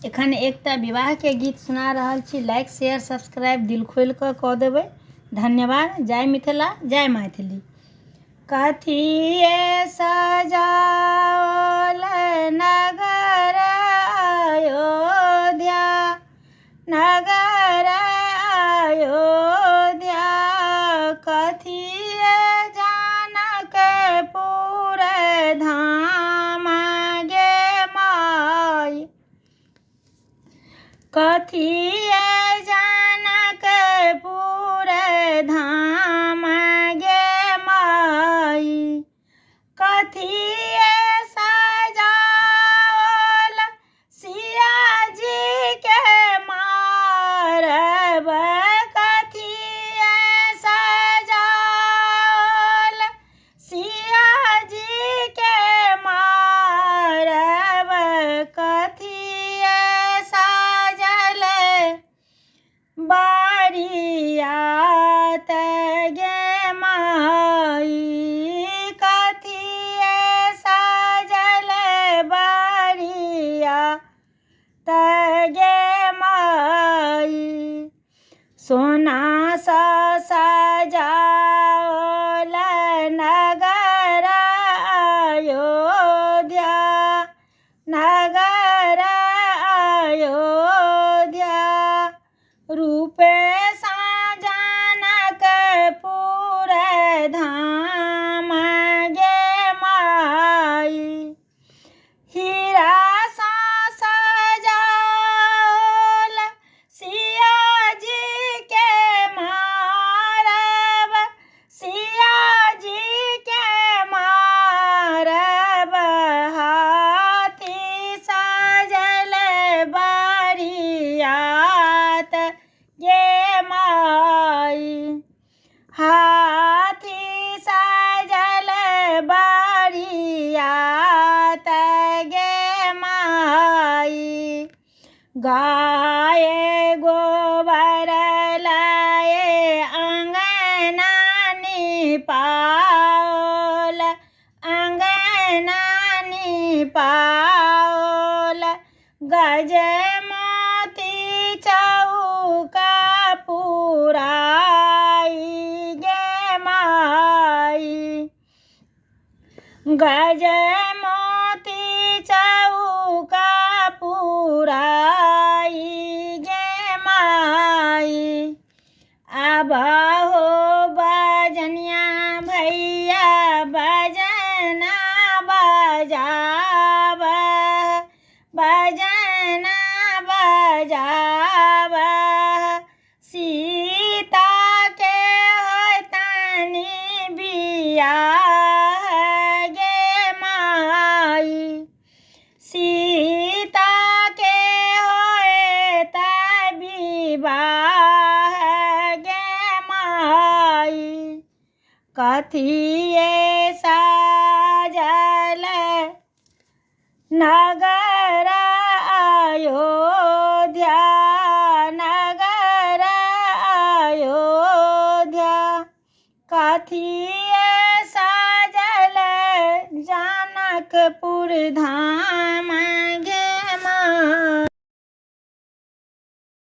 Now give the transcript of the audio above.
एखन एकटा विवाहके गीत सुना रहल छी। लाइक शेयर सब्सक्राइब दिल खोलि कऽ कऽ देबै। धन्यवाद। जय मिथिला, जय मैथिली। कथिए सजाओल नगर अयोध्या, नगर अयोध्या, कथिए जनकपुर धाम गे माई, कथिए जनकपुर धाम गे माई, कथिए सजाओल सिया जी के मारब, कथिए सजाओल सिया जी के मारब, कथिए सजल बरियात गे माई, कथिए सजल बरियात गे माई, सोना सँ सजाओल नगर अयोध्या, नगर अयोध्या, रूपे सँ जनकपुर धाम गे माई, हीरा सँ सजाओल सिया जी के मारब, सिया जी के मारब, हाथी सजल बरियात गे माई, हाथी सजल बरियात गे माई, गाय गोबर लाए अङ्गना निपाओल, अङ्गना निपाओल, गज मोती चौका पुराई गे माई, गज मोती चौका पुराई गे माई। आब हो बजनिया भैया बजना बजाब, बजना बजाब, सीता के होतनि बियाह गे माई, सीता के होत विवाह गे माई, कथिए सजल नगर अयोध्या, नगर अयोध्या, कथिए सजल जनकपुर धाम